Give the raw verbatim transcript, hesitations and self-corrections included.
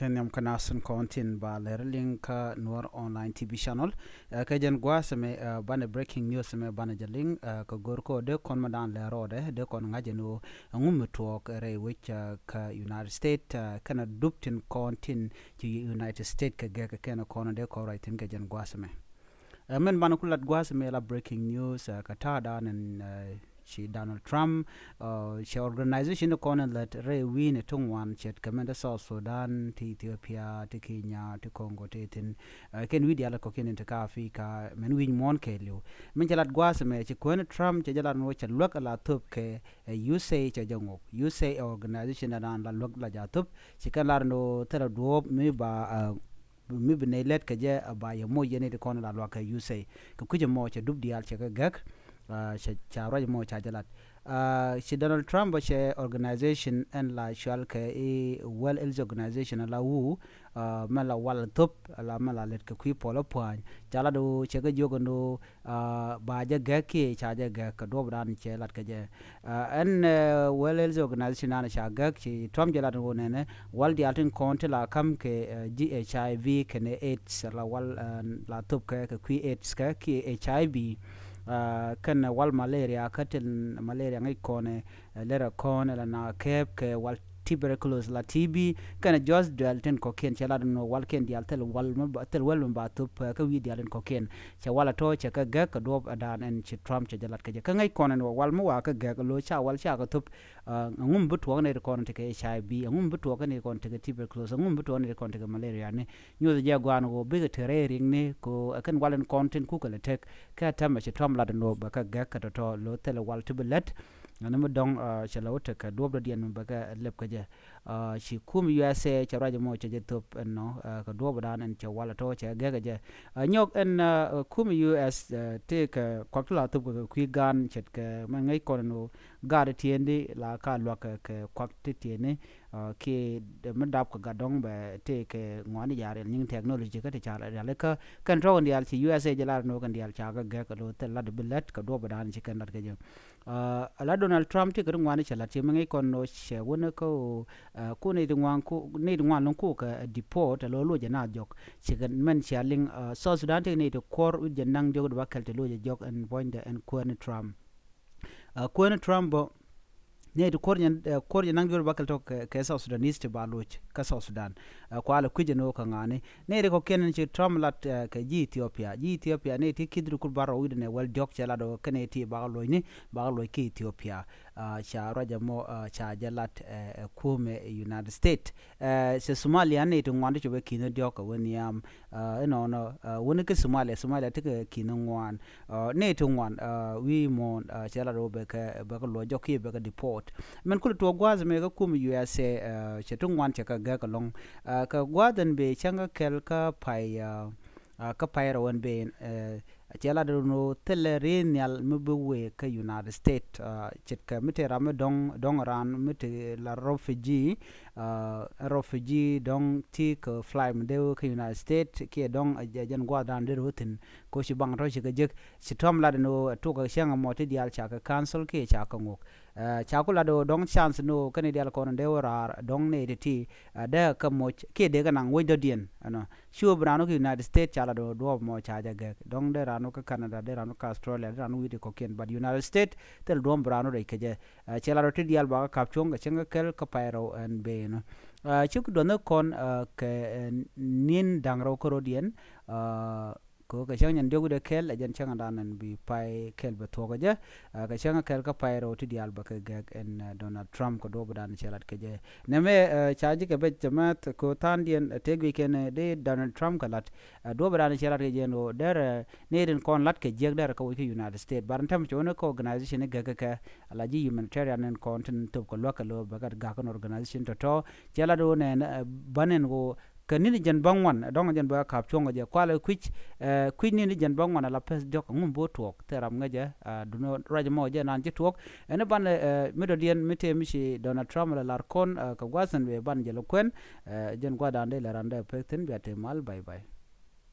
Kɛ nhiam kä nath tin kɔn tin ba lɛr liŋ kä Nuɔr Online T V Channel. Ɛ, kɛ jɛn gua̱a̱th ɛmɛ, ɛ, banɛ breaking news ɛmɛ banɛ jɛ liŋ, ɛ, kɛ go̱r kɔ dee kɔn mɛ dan lɛr rɔɔdɛ dee kɔn ŋa̱c ɛn ɣöö ɛŋu mi tuɔɔk rɛy wec, ɛ, kä United States, ɛ, kɛnɛ dup tin kɔn tin ci United States kɛ gɛk kɛnɛ kɔn dee kɔn ruac thi̱n kɛ jɛn gua̱a̱th ɛmɛ. Ɛ, mɛn banɛ ku lat gua̱a̱th ɛmɛ la breaking news, ɛ, kɛ ta̱a̱ dan ɛn, ɛ, ci Donald Trump, ɛ, cɛ organization kɔn in lät rɛy wi̱i̱ni ti ŋuan ce̱tkɛ mɛn ti South Sudan, ti Ethiopia, ti Kenya, ti Congo, ti thi̱n, ɛ, kɛn wi̱i̱ diaal kɔ̱kiɛn in ti kä Africa, mɛn wi̱i̱ muɔ̱ɔ̱n kɛɛliw. Mɛn cɛ lat gua̱a̱th ɛmɛ ci kuäär ni Trump cɛ jɛ lat ni wä cɛ luäk a la thöp kɛ, ɛ, U S A cɛ jɛ ŋok. U S A ɛ organization dan la luäk la jɛ a thöp, ci kɛn lat ni wä thilɛ duɔ̱ɔ̱p mi ba, ɛ, mi bi nɛy lät kɛ jɛ, ɛ, ba yɛ moc yɛn i̱ ti kɔn la luak kɛ U S A. Kɛ kui̱c ɛmɔ cɛ dup diaal cɛ kɛ gɛk, ɛ, cɛ, ca ruac ɛmɔ ca jɛ lat. Ɛ, ci Donald Trump cɛ organization ɛn la cual kɛ i̱ World Health Organization, la W H O, ɛ, mɛ la wal thop, la mɛ la lät kɛ kui̱ puɔl ɛ pua̱ny. Ca lat ɣöö cɛ kɛ jiök ɛn ɣöö, ɛ, ba jɛ gɛk kiɛ ca jɛ gɛk kɛ duɔ̱ɔ̱p dan cɛ lat kɛ jɛ. Ɛ, ɛn, ɛ, World Health Organization dan ca gɛk, ci Trump jɛ lat ɣöö nɛnɛ wal diaal tin kɔn ti la ka̱m kɛ, ɛ, ji̱ H I V kɛnɛ AIDS, la wal, ɛ, la thop kɛ, kɛ kui̱ AIDS kɛ kiɛ H I V, ɛ, kɛnɛ wal malaria kä tin malaria ŋäc kɔn, ɛ, lɛrɛ kɔn, ɛ, la na kɛɛp kɛ wal tuberculosis la T B, kɛnɛ jɔ̱ɔ̱th duel tin kɔ̱kiɛn cɛ lat ɛn ɣöö walkiɛn diaal thil wal mi ba, thil wäl mi ba thop, ɛ, kä wi̱i̱ diaal tin kɔ̱kiɛn. Cɛ wal a tɔ̱ cɛ kɛ gɛk kɛ duɔ̱ɔ̱p ɛ dan ɛn ci Trump cɛ jɛ lat kɛ jɛ. Kä ŋäc kɔn ɛn ɣöö wal mi wa kä gɛk lo̱ ca wal ca kɛ thop, ɛ, ɛŋu mi bi tuɔɔk nɛy ti kɔn ti kɛ H I V, ɛŋu mi bi tuɔɔk nɛy ti kɔn ti kɛ tuberculosis, ɛŋu mi bi tuɔɔk nɛy ti kɔn ti kɛ malaria ni. Nyuɔth jɛ gua̱a̱n ɣöö bikɛ te rɛy riŋni kɛ ɣöö ɛ kɛn wal in kɔn tin kukɛ lɛ tek. Kä täämɛ ci Trump lat ɛn ɣöö bɛ kɛ gɛk kɛ tɔ̱tɔ̱ lo̱ thilɛ wal ti bi lät. Ɛn mi dɔ̱ŋ, ɛ, cɛ lɛ wä tekɛ duɔ̱ɔ̱p dɔ̱diɛn mi bɛ kɛ lɛp kɛ jɛ. Ɛ, ci kum U S A cɛ ruac ɛmɔ cɛ jɛ thop ɛnɔ, ɛ, kɛ duɔ̱ɔ̱p dan ɛn cɛ wal ɛ tɔ̱ cɛ gɛk kɛ jɛ. Ɛ, nyɔk ɛn, ɛ, kum U S, ɛ, tëëkɛ kuak ti la thop kɛ kui̱ gaan ce̱tkɛ mɛn ŋäc kɔn ɛn ɣöö gaat tieendi la ka luak kɛ, kɛ kuak ti tieendi, ɛ, kiɛ mi dap kɛ gat dɔ̱ŋ bɛ tëëkɛ ŋuani ja̱ riɛl nyiŋ technology kä ti ca rialikä. Kɛn tɔ̱ kɛn diaal ci U S A jɛ lar ɛn ɣöö kɛn diaal ca kɛ gɛk kɛ lo̱ thil lat bi lät kɛ duɔ̱ɔ̱p dan ci kɛn lat kɛ jɛ. Ɛ, ala Donald Trump ti kɛ ti ŋuan cɛ lat ci mi ŋäc kɔn nɔ cɛ wun kä, ɛ, ku nɛy ti ŋuan ku, nɛy ti ŋuan lɔŋ ku kɛ deport, ɛ, lo̱ lo̱c jɛ naath jɔk. Ci kɛ mɛn cia liŋ, ɛ, South Sudan ti nɛy ti kuɔr wi̱c jɛ naŋ diɔk di ba kɛl ti lo̱c jɛ jɔk ɛn buɔ̱nydɛ ɛn kuäär ni Trump. Ɛ, kuäär ni Trump bä nɛy ti kuɔr jɛ, ɛ, kuɔr jɛ naŋ diɔk di ba kɛl tɔk kɛ, kɛ South Sudanese ti ba lo̱c kä South Sudan. Ɛ, kualɛ kui̱c ɛn ɣöö kɛ ŋa̱ni. Nɛy ti kɔ̱kiɛn ci Trump lat, ɛ, kɛ ji̱ Ethiopia. Ji̱ Ethiopia nɛy ti ki̱th ri kur bar rɔ wi̱cdɛ nɛ wäl diɔ̱k cɛ lat ɣöö kɛn nɛy ti bakɛ lo̱cni, bakɛ lo̱c kä Ethiopia. Ɛ, ca ruac ɛmɔ, ɛ, ca jɛ lat, ɛ, ɛ, kumɛ United States. Ɛ, cɛ Somalia nɛy ti ŋuan ti copɛ ki̱n diɔ̱k kɛ wä nhiam. Ɛ, inɔnɔ, ɛ, wun kä Somalia, Somalia ti kɛ ki̱n ŋuan. Ɛ, nɛy ti ŋuan, ɛ, wi̱i̱ muɔ̱ɔ̱n, ɛ, cɛ lat ɣöö bɛ kɛ, bɛ kɛ luɔc jɔk kiɛ bɛ kɛ deport. Mɛn kulɛ tuɔɔk gua̱a̱th mɛ kä kum U S A, ɛ, cɛ ti ŋuan cɛ kɛ gɛk ɛlɔ̱ŋ. Ɛ, kɛ gua̱a̱th ɛn bëë cäŋ kä kɛl kä pay, ɛ, ɛ, kä pay rɛw ɛn bëë, ɛ, cɛ lat ɛn ɣöö thilɛ ri̱i̱n nhial mi bi wëë kä United States, ɛ, ce̱tkɛ mi te ram mi dɔ̱ŋ, dɔ̱ŋ raan mi te la refugee, ɛ, refugee dɔ̱ŋ ti kɛ fly mi dee wëë kä United States kiɛ dɔ̱ŋ, ɛ, jɛn gua̱a̱th raan dee rɛ wä thi̱n. Ko ci baŋ tɔ̱ ci kɛ jek, ci Trump lat ɛn ɣöö ɛ tuk ɛ cäŋ ɛmɔ ti diaal ca kɛ cancel kiɛ ca kɛ ŋok. Ɛ, ca ku lat ɣöö dɔ̱ŋ chance ni ɣöö kɛn i̱ diaal kɔn in dee wä raar dɔ̱ŋ nɛy ti ti, ɛ, dee kɛ moc kiɛ dee kɛ naŋ wec dɔ̱diɛn ɛnɔ. Ci ɣöö bi raan wä kä United States ca lat ɣöö duɔ̱ɔ̱p ɛmɔ ca jɛ gɛk. Dɔ̱ŋ dee raan wä kä Canada, dee raan wä kä Australia, dee raan wä wi̱i̱ ti kɔ̱kiɛn. But United States thil duɔ̱ɔ̱m bi raan wä rɛc kɛ jɛ. Ɛ, cɛ lat ɣöö ti diaal bakɛ ka̱p cuɔ̱ŋ kɛ cäŋ kä kɛl kä pay rɛw ɛn bëë ɛnɔ. Ɛ, ci ku duɔ̱nh ɛ kɔn, ɛ, kɛ, ɛ, ni̱n da̱ŋ rɛw kä rɔ̱diɛn, ɛ, kɛ ɣöö kɛ cäŋ nyɛn diɔ̱k wi̱cdɛ kɛl, ɛ jɛn cäŋ dan ɛn bi pay kɛl bɛ thuɔ̱k ɛ jɛ. Ɛ, kɛ cäŋ kɛl kä pay rɛw ti diaal bɛ kɛ gɛk ɛn, ɛ, Donald Trump kɛ duɔ̱ɔ̱p dan cɛ lat kɛ jɛ. Nɛmɛ, ɛ, ca ji̱ kɛ bɛc cɛ mɛth kɛ ɣöö tha̱a̱ŋdiɛn, ɛ, tëk wi̱c kɛn, ɛ, dee Donald Trump kɛ lat. Ɛ, duɔ̱ɔ̱p dan cɛ lat kɛ jɛ ɛn ɣöö derɛ, ɛ, nɛy tin kɔn lat kɛ jiäk derɛ kɛ woc kä United States. Bar in tɛm cɛ wä ni kä organization ni gɛk kɛ kɛ, ala ji̱ humanitarian in kɔn tin thop kɛ luäk kɛ lo̱ bɛ kɛ gak kɛn organization tɔ̱tɔ̱. Cɛ lat ɣöö nɛn, ɛ, bän in ɣöö kɛ ni̱n jɛn bäŋuan, ɛ, dɔ̱ŋ jɛn bä ka̱p cuɔ̱ŋ kɛ jɛ. Kualɛ kui̱c, ɛ, kui̱c ni̱n jɛn bäŋuan ala pɛth diɔ̱k, ɛŋu mi bi wä tuɔɔk. Thil ram ŋäcɛ, ɛ, duundɛ ruac ɛmɔ jɛ naan ci tuɔɔk. Ɛn i̱ banɛ, ɛ, mi dɔ̱diɛn mi tëë mi ci Donald Trump la lar kɔn, ɛ, kɛ gua̱th ɛn bëë banɛ jɛ lɛ kuɛn, ɛ, jɛn gua̱dan dee lɛ ran dee pek thi̱n bia te mal, bye bye.